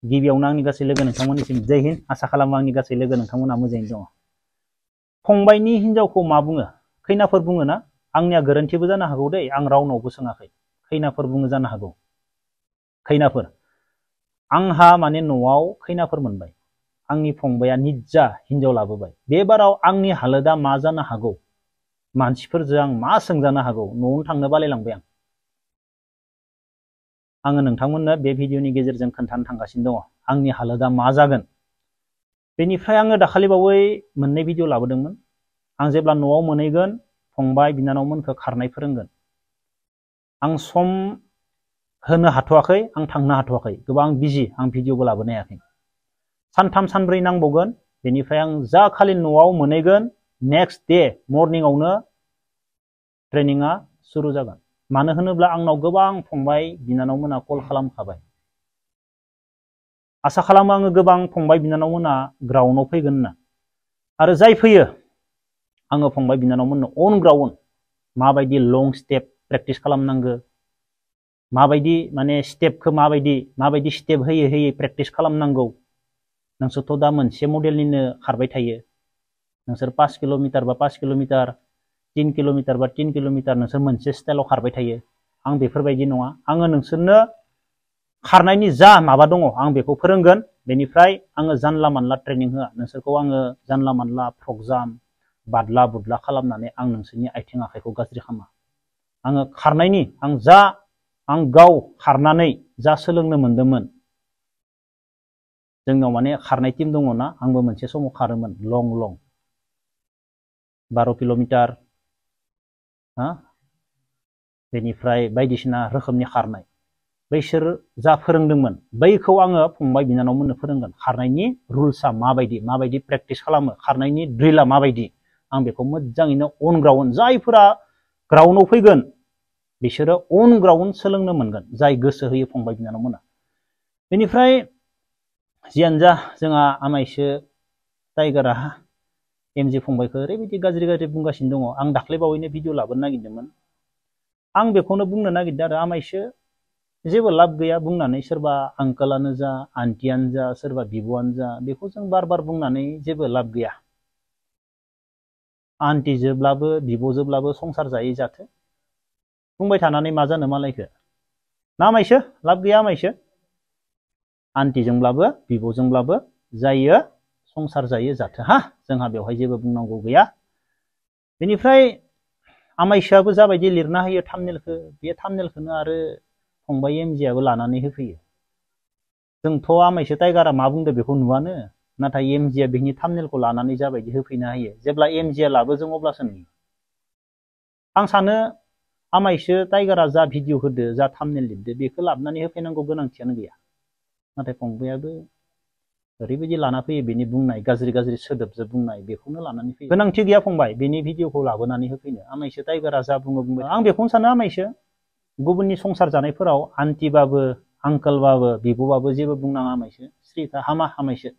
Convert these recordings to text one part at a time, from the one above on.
गिबियावनो आंनि गासै लोगो नोंथांमोननिसिम जय हिन्द आसा खालामो आंनि गासै लोगो नोंथांमोना मोजाङैनो दङ। फंबायनि हिनजावखौ मा बुङो? खैनाफोर बुङो ना? आंनिया गोरोन्थिबो जानो हागौ दै, आं रावनावबो सोङाखै। खैनाफोर बुङो जानो हागौ। खैनाफोर आंहा माने न'आव खैनाफोर मोनबाय। आंनि फंबाया निजा हिनजाव लाबोबाय। बे बाराव आंनि हालोदा मा जानो हागौ? मानसिफोरजों आं मा सोंजानो हागौ? न'आवनो थांनो बालायलांबाय आङो नोंथांमोननो बे भिडिअनि गेजेरजों खोन्थानो थांगासिनो दङ आंनि हालोदा मा जागोन। बेनिफ्राय आङो दाखालिबावै मोननै भिडिअ लाबोदोंमोन। आं जेब्ला न'आव मोनहैगोन फंबाय बिनानावमोनखौ खारनाय फोरोंगोन। आं सम होनो हाथ'वाखै, आं थांनो हाथ'वाखै, गोबां बिजि, आं भिडिअबो लाबोनो हायाखै। सानथाम सानब्रै नांबावगोन। बेनिफ्राय आं जा खालि न'आव मोनहैगोन नेक्स्ट डे मर्निंआवनो ट्रेनिंआ सुरु जागोन। मानो होनोब्ला आंनाव गोबां फंबाय बिनानावमोना कल खालामखाबाय। आसा खालामो आङो गोबां फंबाय बिनानावमोना ग्राउन्डआव फैगोन होनना। आरो जाय फैयो आङो फंबाय बिनानावमोननो अन ग्राउन्ड माबायदि लं स्टेप प्रेक्टिस खालामनांगो, माबायदि माने स्टेपखौ माबायदि स्टेप होयै होयै प्रेक्टिस खालामनांगौ। नोंसोरथ' दा मोनसे मडेलनिनो खारबाय थायो। नोंसोर 5 किल'मिटार बा 5 किल'मिटार, 3 किल'मिटार बा 3 किल'मिटार नोंसोर मोनसे स्टाइलाव खारबाय थायो। आं बेफोरबायदि नङा। आङो नोंसोरनो खारनायनि जा माबा दङ आं बेखौ फोरोंगोन। बेनिफ्राय आङो जानला मानला ट्रेनिं होआ। नोंसोरखौ आङो जानला मानला प्रग्राम बादला बुदला खालामनानै आं नोंसोरनि आथिं आखाइखौ गाज्रि खालामा। आङो खारनायनि आं गाव खारनानै जा सोलोंनो मोनदोंमोन। जोंनाव माने खारनाय टीम दङना, आंबो मोनसे समाव खारोमोन लं 12 किल'मिटार, बेनिफ्राय बायदिसिना रोखोमनि खारनाय। बैसोर जा फोरोंदोंमोन बैखौ आङो फंबाय बिनानावमोननो फोरोंगोन। खारनायनि रुल्सआ माबायदि प्रेक्टिस खालामो, खारनायनि ड्रिलआ माबायदि, आं बेखौ मोजाङैनो अन ग्राउन्ड, जायफोरा ग्राउन्डआव फैगोन बिसोरो अन ग्राउन्ड सोलोंनो मोनगोन, जाय गोसो होयो फंबाय बिनानावमोना। बेनिफ्राय जियानो जा जोंहा आमाइसो टाइगारा एमजि फंबायखौ ओरैबायदि गाज्रि बुंगासिनो दङ। आं दाख्लैबावैनो भिडिअ लाबोनो नागिरदोंमोन। आं बेखौनो बुंनो नागिरदों आरो आमाइसो जेबो लाब गैया बुंनानै, सोरबा आंकोलानो जा आन्टियानो जा सोरबा बिब'आनो जा, बेखौ जों बार बुंनानै जेबो लाब गैया। आन्टिजोब्लाबो बिब'जोब्लाबो संसार जायै जाथो। बुंबाय थानानै मा जानो मालायखो ना आमाइसो? लाब गैया आमाइसो। आन्टिजोंब्लाबो बिब'जोंब्लाबो जायो, संसार जायो जाथो हा। जोंहा बेवहाय जेबो बुंनांगौ गैया। बेनिफ्राय आमाइसोआबो जाबायदि लिरना होयो थाम्बनेलखौ, बे थाम्बनेलखौनो आरो फंबाय एमजिआबो लानानै होफैयो। जोंथ' आमाइसो टाइगारा मा बुंदो बेखौ नुवानो, नाथाय एमजिआ बिनि थाम्बनेलखौ लानानै जाबायदि होफैना होयो। जेब्ला एमजिआ लाबो जों अब्लासो नुयो। आं सानो आमाइसो टाइगारा जा भिडिअ होदो, जा थाम्बनेल लिरदो बेखौ लाबोनानै होफैनांगौ गोनांथियानो गैया। नाथाय फंबायाबो ओरैबायदि लाना फैयो, बेनि बुंनाय गाज्रि सोदोबजों बुंनाय, बेखौनो लानानै फैयो। गोनांथि गैया फंबाय बेनि भिडिअखौ लाबोनानै होफैनो। आमाइसो टाइगारा जा बुङो बुंबाय। आं बेखौनो सानो आमाइसो गुबुननि संसार जानायफोराव आन्टिबाबो आंकोलबाबो बिब'बाबो जेबो बुंनाङा आमाइसो। स्रिथा हामा आमाइसो।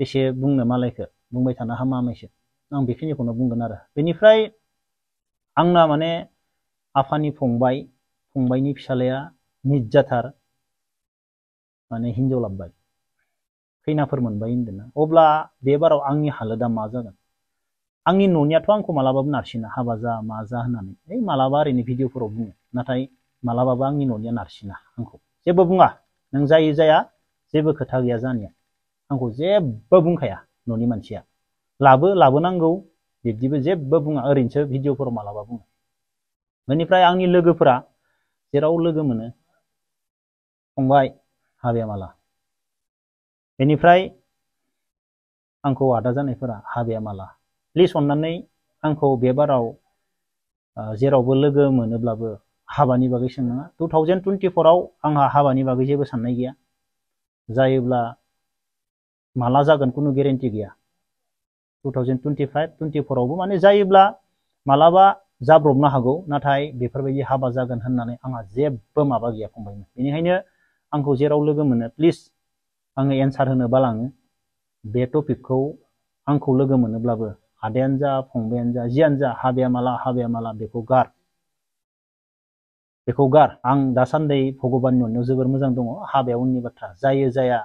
बेसे बुंनो मालायखो, बुंबाय थानो हामा आमाइसो। आं बेखिनिखौनो बुंगोन आरो। बेनिफ्राय आंना माने आफानि फंबायनि फिसालाया निज्जाथार माने हिनजाव लाबबाय, खैनाफोर मोनबाय होनदोंना। अब्ला बे बाराव आंनि हालोदा मा जागोन? आंनि न'नियाथ' आंखौ मालाबाबो नारसिना, हाबा जा मा जा होननानै मालाबा ओरैनो भिडिअफोराव बुङो। नाथाय मालाबाबो आंनि न'निया नारसिना आंखौ, जेबो बुङा। नों जायो जाया जेबो खोथा गैया जानिया, आंखौ जेबो बुंखाया न'नि मानसिया। लाबोनांगौ बिब्दिबो जेबो बुङा, ओरैनोसो भिडिअफोराव मालाबा बुङो। बेनिफ्राय आंनि लोगोफोरा जेराव लोगो मोनो फंबाय हाबाया माला? बेनिफ्राय आंखौ आदा जानायफोरा हाबाया माला? प्लिज अननानै आंखौ बे बाराव जेरावबो लोगो मोनोब्लाबो हाबानि बागै सोंनाङा। 2024आव आंहा हाबानि बागै जेबो साननाय गैया। जायोब्ला माला जागोन खुनु गेरेन्टि गैया। 2025-24आवबो माने जायोब्ला मालाबा जाब्रबनो हागौ, नाथाय बेफोरबायदि हाबा जागोन होननानै आंहा जेबो माबा गैया फंबायमोन। बेनिखायनो आंखौ जेराव लोगो मोनो प्लिज आङो एन्सार होनो बालाङो। बे टपिकखौ आंखौ लोगो मोनोब्लाबो आदायानो जा फंबायानो जा जियानो जा हाबाया माला बेखौ गार। बेखौ गार। आं दासान्दि भगबाननि अननायाव जोबोर मोजां दङ। हाबाया उननि बाथ्रा, जायो जाया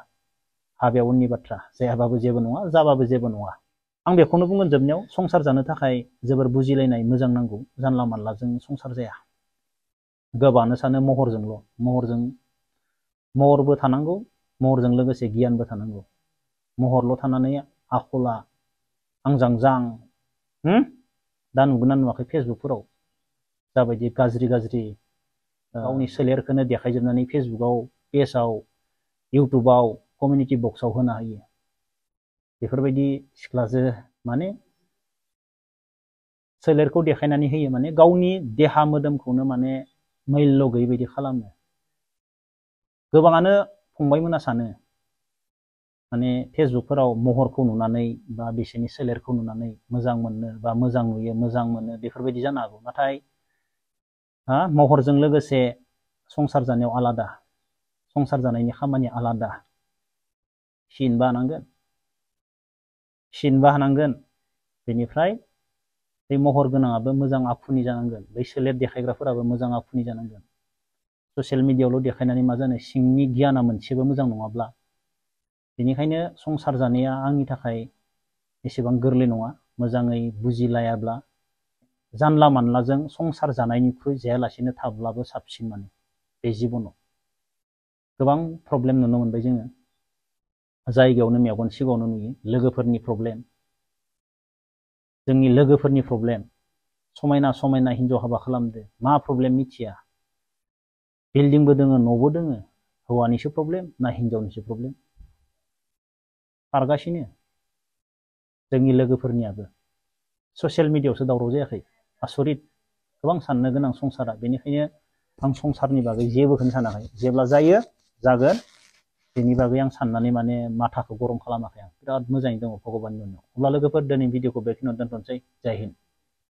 हाबाया उननि बाथ्रा, जायाबाबो जेबो नङा, जाबाबो जेबो नङा। आं बेखौनो बुंगोन जोबनायाव, संसार जानो थाखाय जोबोर बुजिलायनाय मोजां नांगौ। जानला मानलाजों संसार जाया। गोबाङानो सानो महरजोंल', महरबो थानांगौ, महरजों लोगोसे गियानबो थानांगौ। महरल' थानानै आखला आंजांजां, दा नुगोना नुवाखै फेसबुकफोराव जाबायदि गाज्रि गाज्रि गावनि सोलेरखौनो देखायजोबनानै फेसबुकाव, पेजाव, इउटुबाव, कमिउनिटि बक्सआव होना होयो। बेफोरबायदि सिख्लाजो माने सोलेरखौ देखायनानै होयो, माने गावनि देहा मोदोमखौनो माने मैल्य गैयै बायदि खालामो। गोबाङानो फंबायमोना सानो माने फेसबुकफोराव महरखौ नुनानै बा बिसोरनि सोलेरखौ नुनानै मोजां मोनो बा मोजां नुयो, मोजां मोनो, बेफोरबायदि जानो हागौ। नाथाय महरजों लोगोसे संसार जानायाव आलादा, संसार जानायनि खामानिया आलादा। सिनबो हानांगोन, बेनिफ्राय बे महर गोनाङाबो मोजां आखुनि जानांगोन, बै सोलेर देखायग्राफोराबो मोजां आखुनि जानांगोन। ससियेल मिडियायावल' देखायनानै मा जानो, सिंनि गियाना मोनसेबो मोजां नङाब्ला। बेनिखायनो संसार जानाया आंनि थाखाय एसेबां गोरलै नङा। मोजाङै बुजिलायाब्ला जानला मानलाजों संसार जानायनिख्रुइ जायालासेनो थाब्लाबो साबसिन। माने बे जिबनाव गोबां प्रब्लेम नुनो मोनबाय जोङो। जायगायावनो मेगन सिगाङावनो नुयो, लोगोफोरनि प्रब्लेम, जोंनि लोगोफोरनि प्रब्लेम। समायना समायना हिन्जाव हाबा खालामदो, मा प्रब्लेम मिथिया। बिल्डिंबो दोङो, न'बो दोङो, हौवानिसो प्रब्लेम ना हिन्जावनिसो प्रब्लेम। खारगासिनो जोंनि लोगोफोरनियाबो। ससियेल मिडियायावसो दावराव जायाखै? आसरित, गोबां साननो गोनां संसारा। बेनिखायनो आं संसारनि बागै जेबोखौनो सानाखै। जेब्ला जायो जागोन, बेनि बागै आं साननानै माने माथाखौ गरम खालामाखै। आं बिराद मोजाङै दङ भगबाननि अननायाव। अब्ला लोगोफोर, दिनै भिडिअखौ बेखिनियाव दोनथ'नोसै। जय हिन्द।